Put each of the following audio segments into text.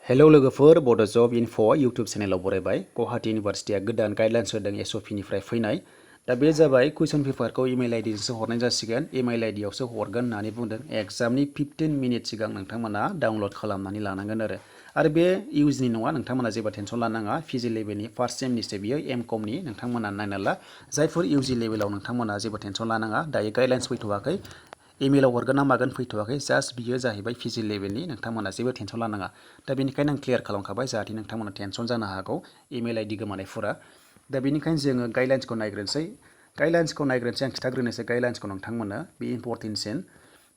Hello लोगोफोर बड' जब enough' YouTube चेनेलाव बरायबाय। Guwahati इउनिभारसिटिया गोदान गाइडलाइन्स होदों SOP निफ्राय फैनाय। दा बे जाबाय कुइसन पेपारखौ इमेल आइडि जोंसो हरनाय जासिगोन। इमेल आइडि आवसो हरगोन होननानै बुंदों। एग्जामनि 15 मिनिट सिगां नोंथांमोना डाउनलड खालामनानै लानांगोन आरो बे इउजनि नङा, नोंथांमोना जेबो टेनसन लानाङा। पिजि लेभेलनि फार्स्ट सेमनिसो बियो एमकमनि नोंथांमोना नायना ला। जायफोर इउजि लेभेलाव नोंथांमोना जेबो टेनसन लानाङा। दायो गाइडलाइन्स फैथ'वाखै, इमेलाव हरगोन ना मागोन फैथ'वाखै। जास्ट बियो जाहैबाय पिजि लेभेलनि, नोंथांमोना जेबो टेनसन लानाङा। दा बेनिखायनो आं क्लियार खालामखाबाय जाहाथे नोंथांमोना टेनसन जानो हागौ इमेल आइडि गोमानायफोरा। दा बेनिखायनो जोङो गाइडलाइन्सखौ नायग्रोनोसै। आं खिथाग्रोनोसै गाइडलाइन्सखौ नोंथांमोननो, बे इम्परटेन्टसिन।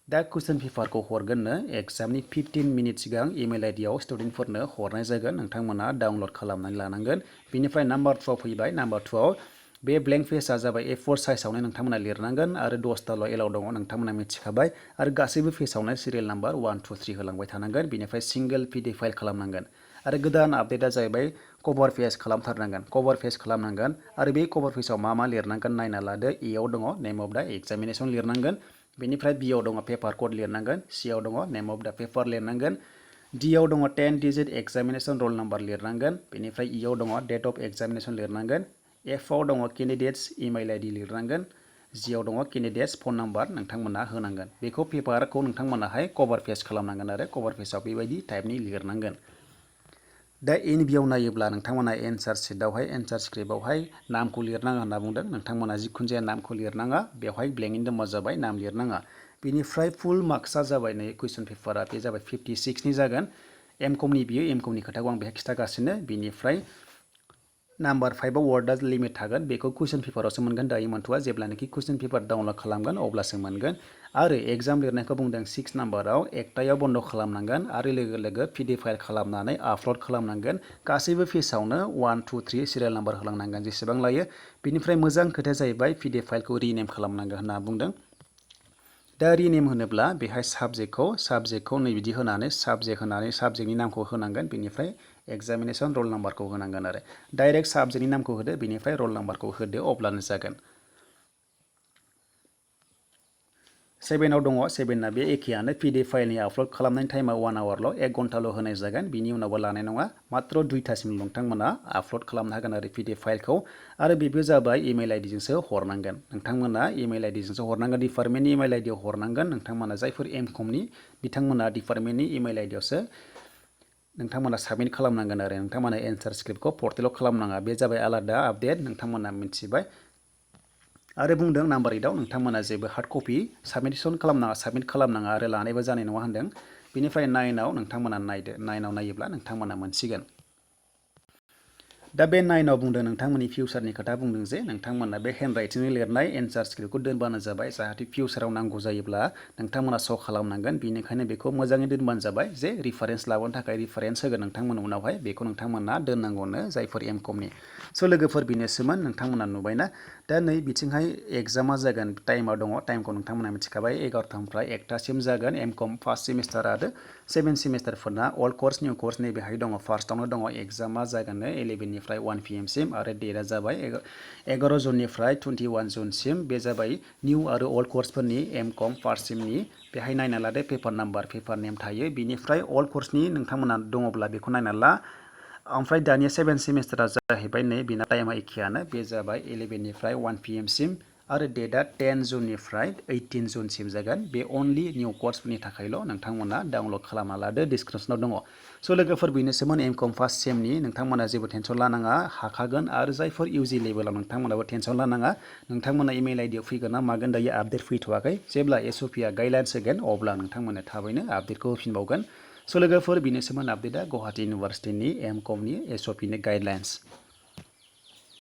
दा कुइसन पेपारखौ हरगोननो एग्जामनि 15 मिनिट सिगां इमेल आइडियाव स्टुडेन्टफोरनो हरनाय जागोन। नोंथांमोना डाउनलड खालामनानै लानांगोन। बिनिफ्राय नाम्बार 2 फैबाय। नाम्बार 2 आव बे ब्लेंक पेजआ जाबाय A4 साइजआवनो नोंथांमोना लिरनांगोन आरो 10थाल' एलाव दङ नोंथांमोना मिथिखाबाय। आरो गासैबो पेजआवनो सिरियेल नाम्बार 1 2 3 होलांबाय थानांगोन। बिनिफ्राय सिंगल PDF फाइल खालामनांगोन। आरो गोदान आपडेटआ जाहैबाय कभार पेज खालामनांगोन। आरो बे कभार पेजआव मा लिरनांगोन नायना लादो। E आव दङ नेम अफ दा एग्जामिनेसन लिरनांगोन। बेनिफ्राय B आव दङ पेपार कड लिरनांगोन। C आव दङ नेम अफ दा पेपार लिरनांगोन। D आव दङ 10 डिजिट एग्जामिनेसन रल नाम्बार लिरनांगोन। बेनिफ्राय E आव दङ डेट अफ एग्जामिनेसन लिरनांगोन। F आव दङ केन्डिडेट्स इमेल आइडि लिरनांगोन। G आव दङ केन्डिडेट्स फन नाम्बार नोंथांमोना होनांगोन। बेखौ पेपारखौ नोंथांमोनाहाय कभार पेज खालामनांगोन आरो कभार पेजआव बेबायदि टाइपनि लिरनांगोन। दा NB आव नायोब्ला नोंथांमोना एन्सार शीटआवहाय एन्सार स्क्रिप्टआवहाय नामखौ लिरनाङा होनना बुंदों। नोंथांमोना जिखुनु जाया नामखौ लिरनाङा, बेवहाय ब्लेंकनि दोनबा जाबाय, नाम लिरनाङा। बिनिफ्राय फुल मार्क्सआ जाबाय नै कुइसन पेपारा बे जाबाय 56 नि जागोन। एमकमनि बियो एमकमनि खोथाखौ आं बेहाय खिथागासिनो। बिनिफ्राय नाम्बार 5 आव वार्डआ लिमिट थागोन। बेखौ कुइसन पेपारावसो मोनगोन, दायो मोनथ'आ। जेब्लानोखि कुइसन पेपार डाउनलड खालामगोन अब्लासो मोनगोन। आरो एग्जाम लिरनायखौ बुंदों 6 नाम्बाराव एकटायाव बन्द खालामनांगोन आरो लोगो लोगो PDF फाइल खालामनानै आपल'ड खालामनांगोन। गासैबो पेजआवनो 1 2 3 सिरियेल नाम्बार होलांनांगोन जेसेबां लायो। बिनिफ्राय मोजां खोथाया जाहैबाय PDF फाइलखौ रिनेम खालामनांगोन होनना बुंदों। दा रिनेम होनोब्ला बेहाय साबजेक्टखौ नै बिदि होनानै साबजेक्टनि नामखौ होनांगोन। बेनिफ्राय एग्जामिनेसन रल नाम्बारखौ होनांगोन आरो डाइरेक्ट साबजेक्टनि नामखौ होदो, बेनिफ्राय रल नाम्बारखौ होदो, अब्लानो जागोन। 7 आव दङ, 7ना बे एखेयानो। PDF फाइलनि आपल'ड खालामनायनि टाइमा 1 आवरल', 1 घन्टाल' होनाय जागोन। बिनि उनावबो लानाय नङा। मात्र 2थासिम नोंथांमोना आपल'ड खालामनो हागोन आरो PDF फाइलखौ। आरो बेबो जाबाय इमेल आइडिजोंसो हरनांगोन। नोंथांमोना इमेल आइडिजोंसो हरनांगोन, डिपार्टमेन्टनि इमेल आइडियाव हरनांगोन। नोंथांमोना जायफोर एमकमनि बिथांमोना डिपार्टमेन्टनि इमेल आइडियावसो नोंथांमोना साबमिट खालामनांगोन आरो नोंथांमोना एन्सार स्क्रिप्टखौ पर्टेलाव खालामनाङा। बे जाबाय आलादा आपडेट, नोंथांमोना मिथिबाय। आरो बुंदों नाम्बार 8 आव नोंथांमोना जेबो हार्ड कपि साबमिट खालामनाङा आरो लानायबो जानाय नङा होनदों। बेनिफ्राय 9 आव नोंथांमोना नायदो। 9 आव नायोब्ला नोंथांमोना मोनसिगोन। दा बे 9 आव बुंदों नोंथांमोननि फिउचारनि खोथा बुंदों जे नोंथांमोना बे हेन्ड राइटिंजों लिरनाय एन्सार स्क्रिप्टखौ दोनबानो जाबाय। जाहाथे फिउचाराव नांगौ जायोब्ला नोंथांमोना श' खालामनांगोन। बेनिखायनो बेखौ मोजाङै दोनबानो जाबाय जे रिफारेन्स लाबोनो थाखाय रिफारेन्स होगोन नोंथांमोन उनावहाय। बेखौ नोंथांमोना दोननांगौनो जायफोर एमकमनि। स' लोगोफोर बेनोसोमोन, नोंथांमोना नुबायना। दा नै बिथिंहाय एग्जामा जागोन, टाइमा दङ, टाइमखौ नोंथांमोना मिथिखाबाय। 11थानिफ्राय 1थासिम जागोन। एमकम फार्स्ट सेमिस्टार आरो 7 सेमिस्टारफोरना अल्ड कर्स निउ कर्स नैबेहाय दङ। फार्स्टआवनो दङ एग्जामा जागोन 11निफ्राय 1 PM सिम आरो डेटआ जाबाय 11 जुननिफ्राय 21 जुनसिम। बे जाबाय निउ आरो अल्ड कर्सफोरनि एमकम फार्स्ट सेमनि। बेहाय नायना लादो पेपार नाम्बार, पेपार नेम थायो। बिनिफ्राय अल्ड कर्सनि नोंथांमोना दङब्ला बेखौ नायना ला। ओमफ्राय दानिया 7 सेमिस्टारा जाहैबाय नै बेना टाइमा एखेयानो। बे जाबाय 11निफ्राय 1 PM सिम आरो डेटआ 10 जुननिफ्राय 18 जुनसिम जागोन। बे अनलि निउ कर्सफोरनि थाखायल'। नोंथांमोना डाउनलड खालामना लादो, डिसक्रिपसनाव दङ। स' लोगोफोर बेनोसोमोन एमकम फार्स्ट सेमनि। नोंथांमोना जेबो टेनसन लानाङा, हाखागोन। आरो जायफोर इउजि लेभेलाव नोंथांमोनाबो टेनसन लानाङा। नोंथांमोना इमेल आइडियाव फैगोन ना मागोन, दायो आपडेट फैथ'वाखै। जेब्ला SOPआ गाइडलाइन्स होगोन अब्ला नोंथांमोना थाबैनो आपडेटखौ होफिनबावगोन। स' लोगोफोर बेनोसोमोन आपडेटआ गुवाहाटी इउनिभारसिटिनि एमकमनि SOPनि गाइडलाइन्स।